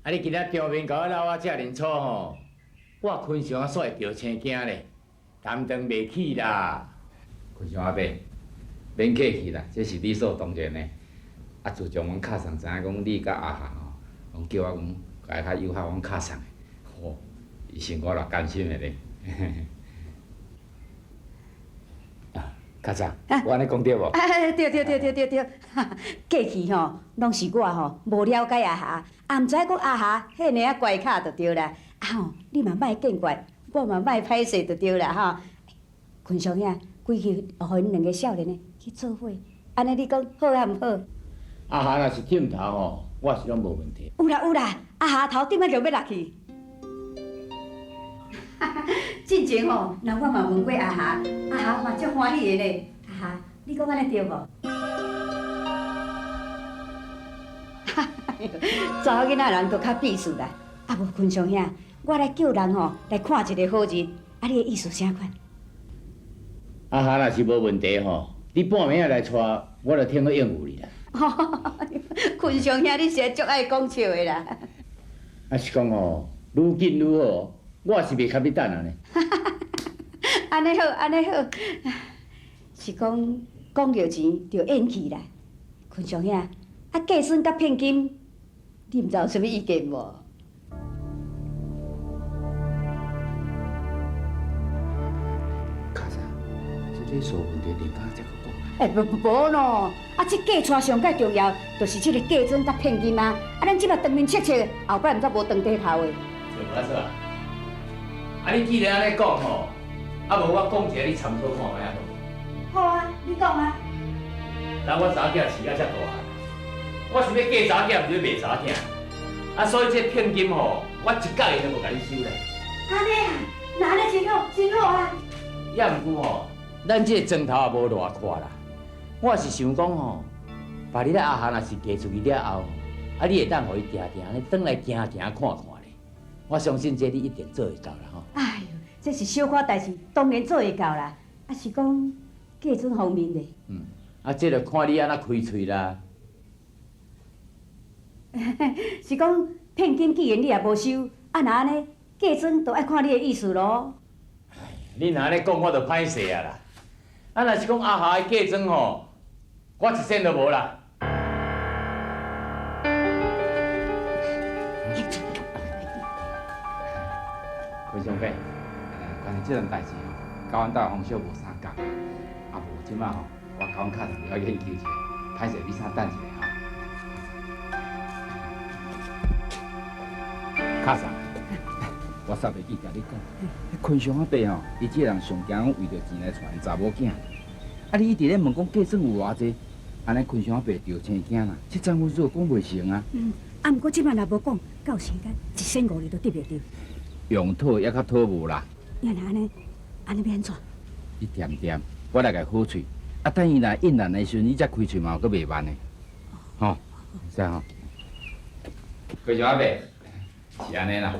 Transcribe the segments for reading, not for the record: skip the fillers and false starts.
啊，你今仔當面共我鬧啊遮爾粗吼，我昆祥啊煞會著青驚咧，擔當袂起啦。昆祥阿伯，免客氣啦，這是理所當然的。啊，自從阮敲送知影講你佮阿霞吼，攏叫我講共伊較友好，阮敲送的，吼，伊生活偌甘心的咧。啊，敲送，我按呢講對無？啊，對對對對對對，過去吼，攏是我吼無了解阿霞，也毋知影講阿霞彼爾仔乖巧就對啦。啊吼，你嘛莫見怪，我嘛莫歹勢就對啦吼。昆祥兄，規氣予𪜶兩个少年的去做伙，按呢你講好抑毋好？阿霞若是忝頭吼，我是攏無問題。有啦有啦，阿霞頭頂仔就欲落去。進前吼，那我嘛問過阿霞，阿霞嘛足歡喜的咧。阿霞，你講按呢對無？查某囡仔人都較鄙視啦。啊無昆祥兄，我來叫人吼來看一个好日，啊你的意思啥款？阿霞若是無問題吼，你半暝仔來帶，我就聽去應付你啦。昆祥兄，你是足愛講笑的啦。啊是講吼，愈緊愈好，我是袂堪你等啊呢。按呢好，按呢好，是講講著錢就演戲啦。昆祥兄，啊嫁孫佮聘金，你毋知有啥物意見無？敲送，這禮數問題連家才閣講。欸，無無喏，啊，這嫁娶上蓋重要，就是這个嫁妝佮聘金啊。啊，咱這馬當面切切，後擺毋知無當底頭的。小阿嫂，啊，你既然按呢講吼，啊無我講一个你參考看覓仔好無？好啊，你講啊。當我查某囝飼甲遮大漢，我是欲嫁查某囝，毋是欲賣查某囝。啊，所以這聘金吼，我一角銀都無共你收咧。按呢啊，那按呢真好，真好啊。也毋過吼，咱這个莊頭也無偌闊啦。我是想講吼，別日阿霞若是嫁出去了後，啊，你會當予伊定定按呢轉來行行看看咧。我相信這你一定做會到啦吼。哎喲，這是小可代誌，當然做會到啦。啊，是講嫁妝方面咧。嗯，啊，這就看你按怎開喙啦。是講聘金既然你也無收，啊若按呢嫁妝就愛看你的意思囉。你若按呢講，我就歹勢啊啦。啊，若是講阿霞的嫁妝吼，我一仙都無啦。昆祥伯，關於這件代誌吼，佮阮兜的風俗無相仝，啊無這馬吼，我共阮敲送著愛研究一下，歹勢你先等一下吼。敲送，我煞袂記共你講，彼昆祥阿伯吼，伊這个人上驚講為著錢來娶𪜶查某囝。啊！你一直咧問講嫁妝有偌濟，按呢昆祥阿伯著青驚啦，這層阮說講袂成啊。嗯，啊，毋過這擺若無講，到時間一仙五厘都得袂著。用討猶較討無啦。啊，若按呢，按呢欲按怎？你恬恬，我來共伊好喙。啊，等伊若應承的時陣，你才開喙嘛，閣袂慢的。吼，是吼。昆祥阿伯，是按呢啦，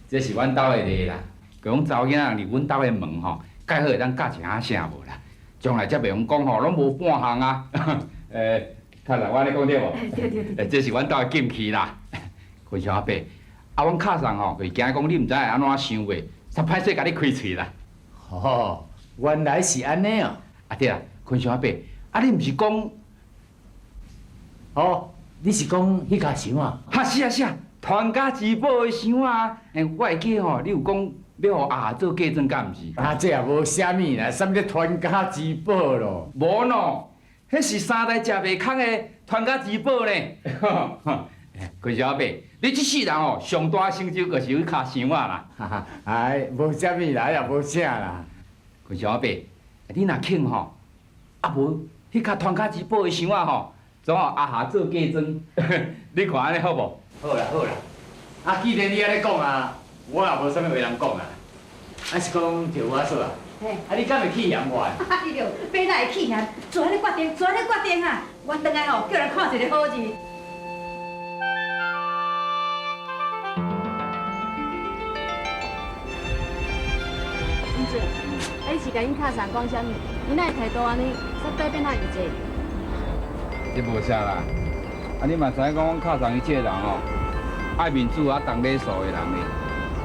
這是阮兜的禮啦。講查某囡仔入阮兜的門吼，蓋好會當教一下聲無啦。將來才袂用講吼，攏無半項啊！欸，較來我按呢講對無？對對對。欸，這是阮兜的禁忌啦。昆祥阿伯，啊，阮敲送吼，就是驚講你毋知會按怎想袂，才歹勢共你開喙啦。哦，原來是按呢哦。啊對啦，昆祥阿伯，啊你毋是講，哦，你是講彼跤箱啊？哈是啊是啊，傳家之寶的箱啊！欸，我會記吼，你有講。欲予阿霞做嫁妝，敢毋是？啊，這也無啥物啦，啥物叫傳家之寶咯？無喏，彼是三代食袂空的傳家之寶呢。昆祥阿伯，你這世人哦，上大成就就是彼跤箱仔啦。哈哈，哎，無啥物啦，也無啥啦。昆祥阿伯，你若肯吼，啊無彼跤傳家之寶的箱仔吼，總予阿霞做嫁妝，你看按呢好無？好啦好啦，啊，既然你按呢講啊。我也無啥物話通講啊，啊是講赵阿嫂啊，啊你敢會棄嫌我？哎喲，欲哪會棄嫌？做按呢決定，做按呢決定啊！我轉來吼，叫人看一个好日。英俊，啊你是共𪜶敲送講啥物？𪜶哪會態度按呢，煞改變遐爾濟？這無啥啦，啊你嘛知影講，阮敲送伊這个人吼，愛面子啊，重禮數的人呢。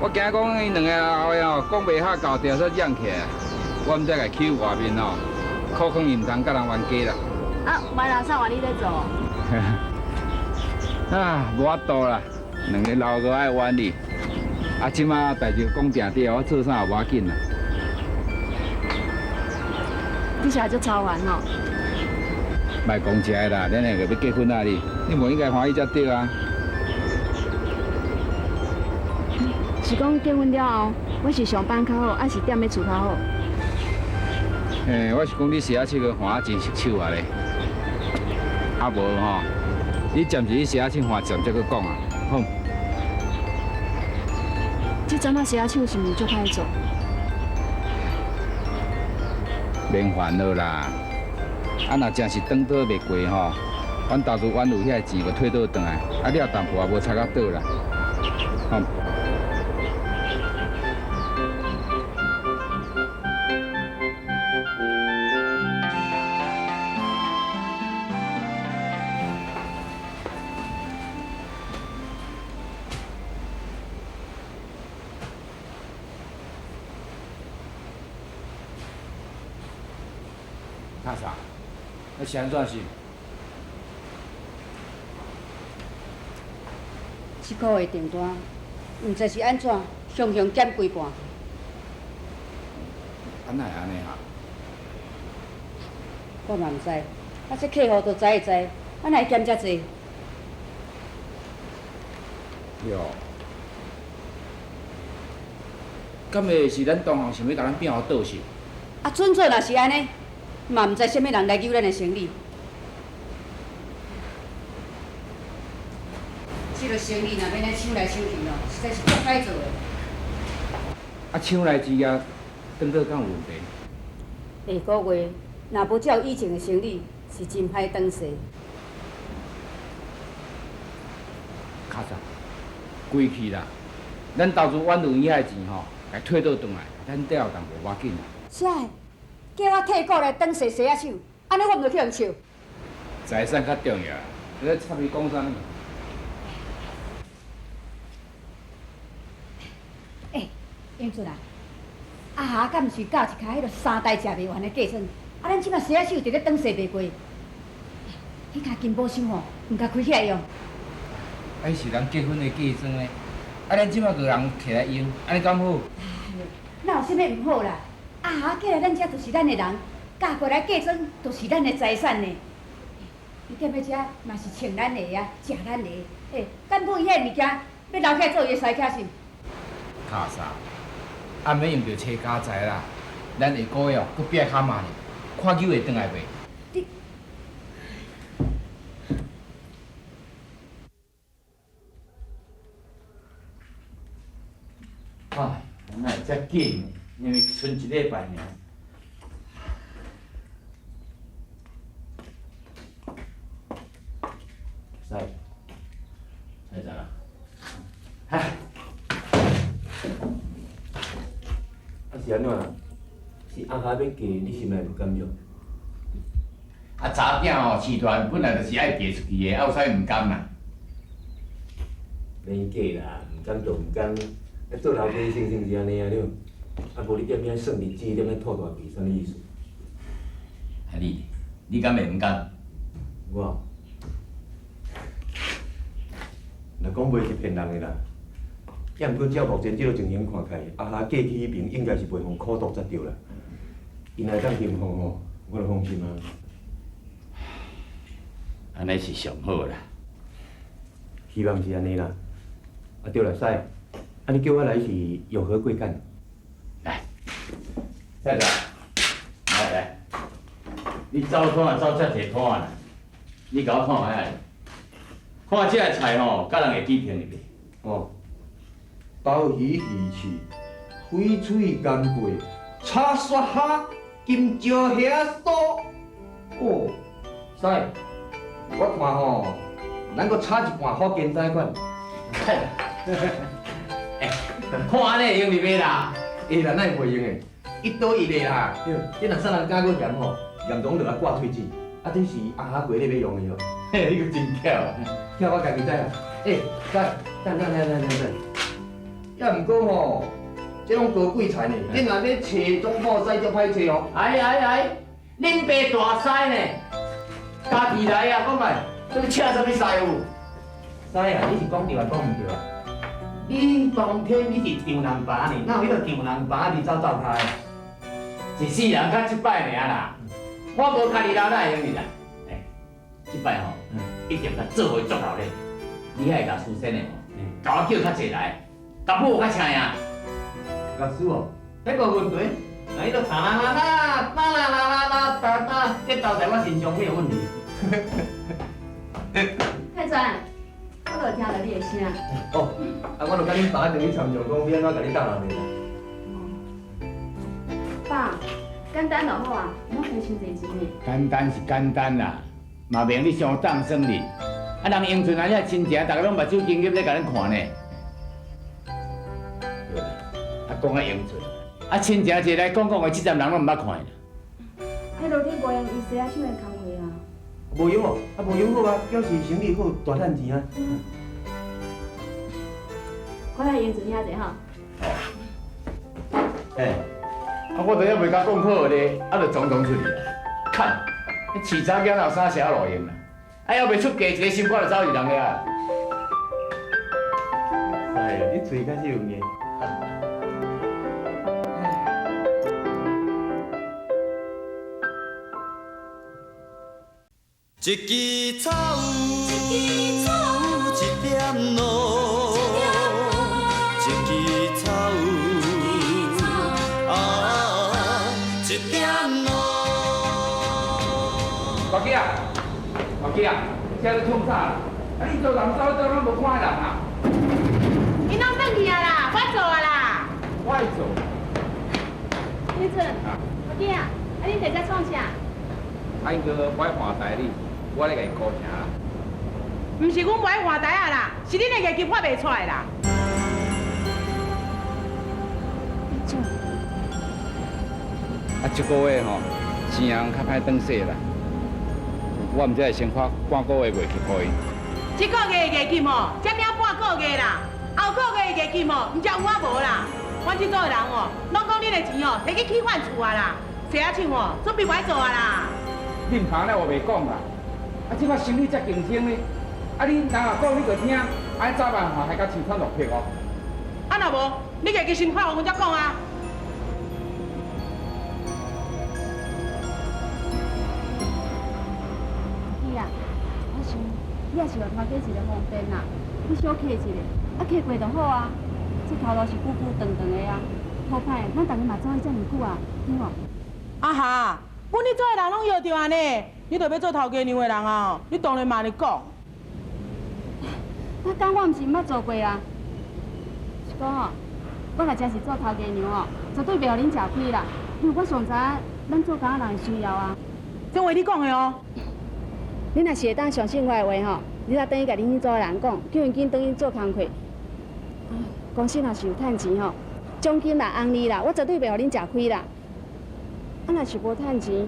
我驚講𪜶兩个老的吼，講袂合交，定煞嚷起來。我毋才共去外面吼，苦勸伊毋通佮人冤家啦。啊，歪垃圾換你咧做？啊，無法度啦，兩个老哥愛冤你。啊，這馬代誌講定對，我做啥也無要緊啦。你是也足操煩哦。莫講這个啦，咱兩個欲結婚啊你，你無應該歡喜才對啊。是講結婚了後，我是上班較好，還是踮咧厝較好？欸，我是講你洗仔手閣換啊真熟手啊咧。啊無吼，你暫時去洗仔手換暫才閣講啊，好。這陣仔洗仔手是毋是足歹做？免煩惱啦，啊若真是轉倒袂過吼，阮投資阮有遐錢，閣退倒轉來，啊了淡薄也無差甲倒啦，好。卡啥？那是按怎是？這個月訂單，毋知是按怎，雄雄減規半。啊，哪會按呢哈？我嘛毋知，啊，這客戶都知會知，啊，哪會減遮濟？喲，敢會是咱同行想欲共咱拼予倒是？啊，準做若是按呢，嘛毋知啥物人來搝咱的生意。這个生意若欲按呢搶來搶去哦，實在是足歹做的。啊，搶來之後，轉倒敢有問題？下个月若無照以前的生意，是真歹轉勢。較早，規氣啦，咱投資挽留遐的錢吼，共退倒轉來，咱底後淡薄無要緊啦。啥？叫我退股來轉勢洗仔手，按呢我毋就去予人笑？財產較重要，你咧插伊講啥物？欸，英俊啊，阿霞敢毋是教一跤彼落三代食袂完的嫁妝？啊，咱這馬洗仔手佇咧轉勢袂過，彼跤金寶箱吼，毋共開起來用。啊，彼是人結婚的嫁妝呢，啊，咱這馬閣人提來用，按呢敢好？哪有啥物毋好啦？阿霞嫁來咱遮就是咱的人，嫁過來嫁妝就是咱的財產呢。伊踮咧遮嘛是穿咱的啊，食咱的，欸，敢講伊彼个物件欲留起來做伊的私卡是？卡啥？啊，免用著揣家财啦，咱下个月哦，閣變較慢，看救會轉來袂？你，哎，哪會遮緊？因為賰一禮拜爾。使，使怎啊？哈？啊是按怎啦？是阿霞欲嫁，你心內無甘著？啊，查某囝吼生大漢本來就是愛嫁出去的，啊有啥物毋甘啦？免嫁啦，毋甘就毋甘。啊，做老家生生是按呢啊了。啊，無你踮遐算日子，踮遐吐大氣，啥物意思？啊你，你敢會毋甘？我，若講袂是騙人的啦。抑毋過照目前這个情形看起來，阿霞嫁去彼爿應該是袂予苦毒才對啦。𪜶若會當幸福吼，我就放心啊。按呢是上好啦。希望是按呢啦。啊對啦，師，啊你叫我來是有何貴幹？來，蔡總，來來，你走攤啊走遮濟攤啦，你共我看覓仔？看這个菜吼，佮人會比評入袂？哦，鮑魚魚翅、翡翠干貝、炒雪蝦、金蕉蝦酥。哦，師，我看吼，咱閣炒一盤好簡單款。欸，看按呢會用入袂啦？會啦，哪會袂用的？一刀一个啦。對，這若啥人敢閣嫌吼，嚴重就來掛喙舌。啊，這是阿霞過咧欲用的哦。嘿，你閣真巧。巧我家己知啦。欸，等等等等等等，抑毋過吼，這攏高貴菜呢，你若欲揣總鋪師足歹揣哦。哎哎哎，恁爸大師呢？家己來啊，講來，這欲請啥物師傅？師啊，你是講對抑講毋對啊？你當天你是丈人爸呢，哪有彼個丈人爸佇走走跤的？一世人才這擺爾啦，我無家己留哪會用得啦？欸，這擺吼，一定共做予足夠咧。你遐個老師先的吼，共我叫較濟來，甲母較請呀。律師哦，彼無問題。那彼個啦啦啦啦啦啦啦啦哒哒，這都在我身上沒有問題。太專，我就聽著你的聲。哦，啊，我就佮恁爸轉去參詳，講欲按怎共你鬥鬧熱啦。爸，簡單就好啊，毋好花傷濟錢呢。簡單是簡單啦，嘛袂用你傷當耍哩。啊，人英俊啊，遐親情，逐个攏目睭金金咧共恁看呢。對啦，啊，講啊英俊，啊親情一來講講的，這陣人攏毋捌看啦。彼落你無閒伊洗仔手的工課啊？無閒哦，啊無閒好啊，表示生意好，大趁錢啊。看下英俊遐濟吼。欸，啊我都猶未共講好咧，啊就總總出去啊。看，飼查某囝哪有三尺路用啦？啊，猶未出嫁，一个心肝就走去人遐。哎呀，你喙較是有硬。一支草，一點露，一支草，啊，一點露。大姐啊，大姐啊，這咧創啥啦？啊，你做人走走攏無看人啊？𪜶攏轉去啊啦，我做啊啦。我愛做。英俊，大姐啊，啊恁佇遮創啥？啊，𪜶閣無愛換台你，我咧共伊鼓聲啦。毋是阮無愛換台啊啦，是恁的月金發袂出來啦。啊，這個月吼，錢人較歹轉勢啦。我毋知會先發半個月月金予伊。這個月的月金吼，才領半個月啦，後個月的月金吼，毋知有啊無啦。阮這組的人哦，攏講恁的錢哦，提去起換厝啊啦，洗仔手哦，準備無愛做啊啦。恁旁咧話袂講啦，啊，這擺生意遮競爭呢，啊，你人若講你就聽，按呢早晚吼還共凄慘落魄哦。啊，若無，你家己先發予阮才講啊。姐啊，我想你也是予頭家一個方便啦，你小客一下，啊客過就好啊。這頭路是久久長長的啊，好歹咱逐家嘛做伙遮爾久啊，對無？啊哈，阮咧組的人攏搖著按呢，你著欲做頭家娘的人啊？你當然嘛按呢講。我講我毋是毋捌做過啊，是講吼，我若真是做頭家娘哦，絕對袂予恁食虧啦，因為我上知影咱做工仔人的需要啊。這話你講的哦。恁若是會當相信我的話吼，你才轉去共恁彼組的人講，叫𪜶緊轉去做工課。公司若是有趁錢吼，獎金啦、紅利啦，我絕對袂予恁食虧啦。啊，若是無趁錢，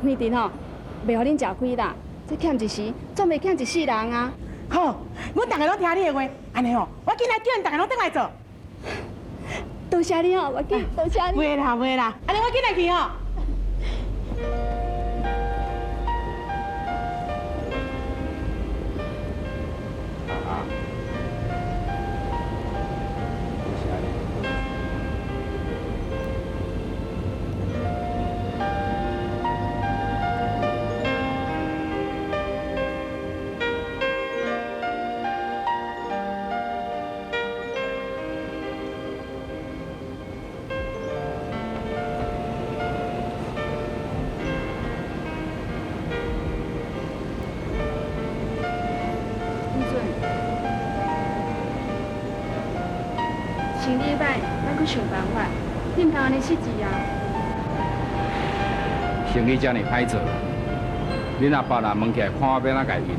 反正吼，袂予恁食虧啦。這欠一時，總袂欠一世人啊。好，阮逐个攏聽你的話，按呢吼，我緊來叫𪜶逐个攏轉來做。多謝你哦，我緊，多謝你。袂啦袂啦，按呢我緊來去吼。上禮拜咱閣想辦法，你毋通按呢失志啊！生意遮爾歹做，恁阿爸若問起來，看我欲按怎共𪜶？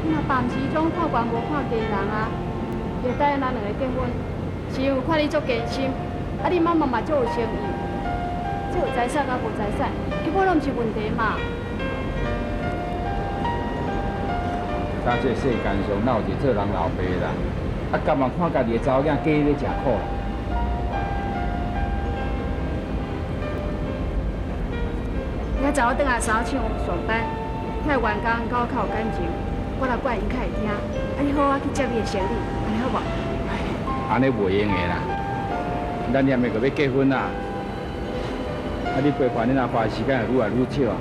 恁阿爸毋是彼種看懸無看低的人啊，伊會答應咱兩个結婚，是因為看你足堅心，啊，你媽媽嘛足有誠意，這有財產佮無財產，根本拢毋是问题嘛。今这世间上哪有一个做人老爸的啦？啊，甘愿看家己的查某囝过咧食苦啦？明仔载我转来纱厂上班，遐员工佮我较有感情，我来怪𪜶较会听。啊，你好好去接你的生理，按呢好无？按呢袂用的啦，咱连的阁欲结婚啦。啊，你陪伴恁阿爸的时间会愈来愈少啊。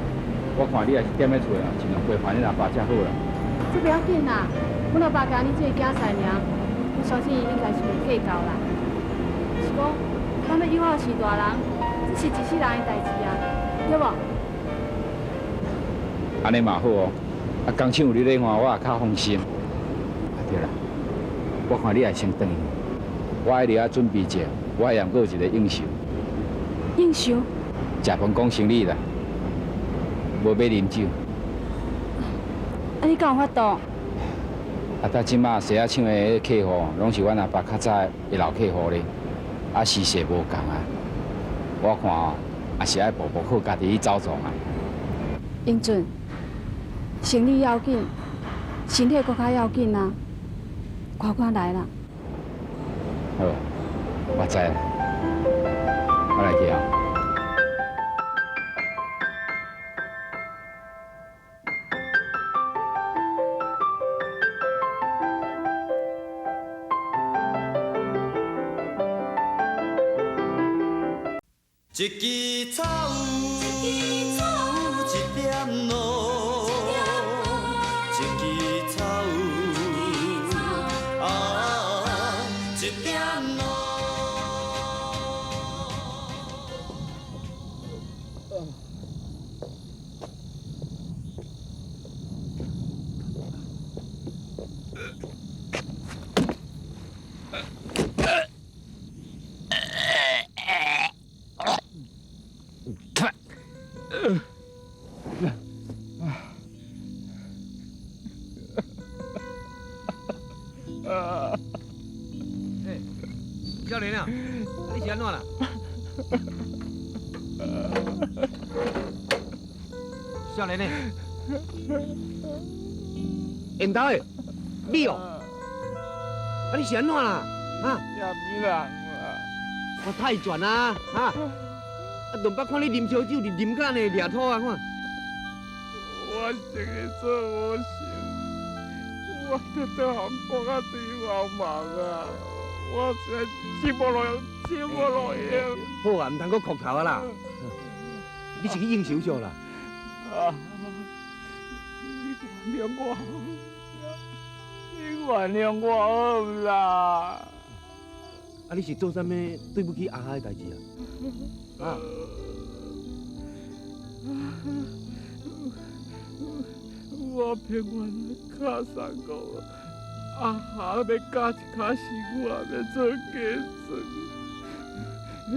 我看你也是踮咧厝啊，尽量陪伴恁阿爸才好啦。这不要紧啦，阮老爸共你这个囝婿尔，我相信伊应该是袂计较啦。是讲，咱欲养好饲大人，这是一世人的代志啊，对无？按呢嘛好哦，啊，工厂有你咧看，我也较放心。啊对啦，我看你也先转去，我爱伫遐准备者，我也毋阁有一个应酬。应酬？食饭讲生理啦，无欲啉酒。啊，你敢有法度？啊，到这马西仔厂的彼个客户，拢是阮阿爸较早的老客户咧，啊，时势无仝啊。我看哦，也是爱步步靠家己去走创啊。英俊，生理要紧，身体阁较要紧啊，快快来啦！好，我知啦，我来去啊。一支草，一点露，一支草，啊，一点露。少年啊，你是按怎啦？少年呢？缘投的，你哦，啊你是按怎啦？哈？啥物人啊？我泰拳啊，哈？啊，两摆看你啉烧酒，就啉到按呢掠土啊，看。我生意做无成，我得做韩国啊，对我忙啊，我实在真无路用，真无路用。好啊，毋通阁哭头啊啦！你是去应酬少啦？啊！你原谅我，你原谅我好毋啦？啊，你是做啥物对不起阿哈的代志啊？啊？我偏愿敲三讲，阿哈欲咬一跤是我欲做嫁妆，内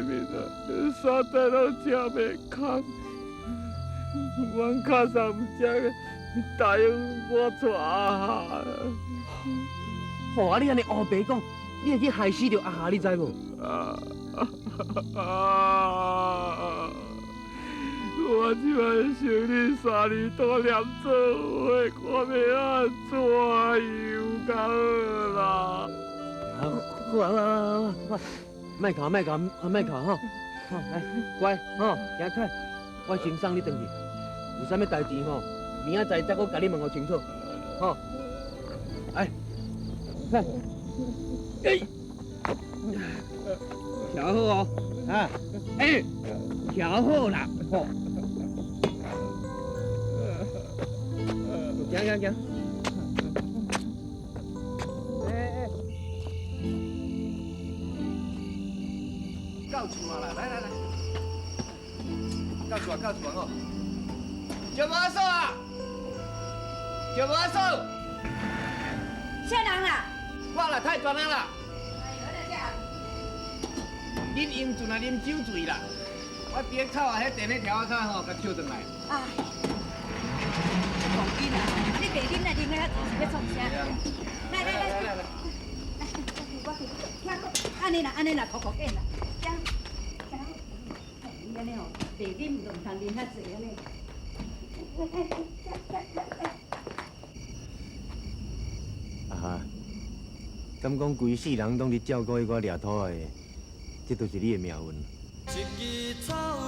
面啊三代拢食袂空，阮敲三毋才答应我娶阿哈。吼！啊，你按呢乌白讲，你会去害死著阿哈，你知无？啊啊！我这摆生理三年都念做伙，我欲按怎样较好啦？好啊好啊好啊，莫哭莫哭莫哭吼！吼来乖吼，行开，我先送你转去。有啥物代志吼，明仔载再阁共你问予清楚，吼。来，来，哎，徛好哦，啊，哎，徛好啦，吼。行行行。哎哎，到厝啊啦，来来来，到厝啊到厝啊吼。赵无阿嫂啊，赵无阿嫂。啥人啦？我啦，太全啊啦。哎呦，那啥？恁英俊啊，啉酒醉啦。我伫咧草仔彼电彼条仔跤吼，共捡转来。哎，戆囡啊，你白啉来啉到遐济是欲创啥？来来来来来，我听讲，按呢啦，按呢啦，苦苦紧啦，行，行，你按呢吼，白啉就毋通啉遐濟按呢。阿霞，敢講規世人攏佇照顧彼寡掠土仔的，這就是你的命運。一支草。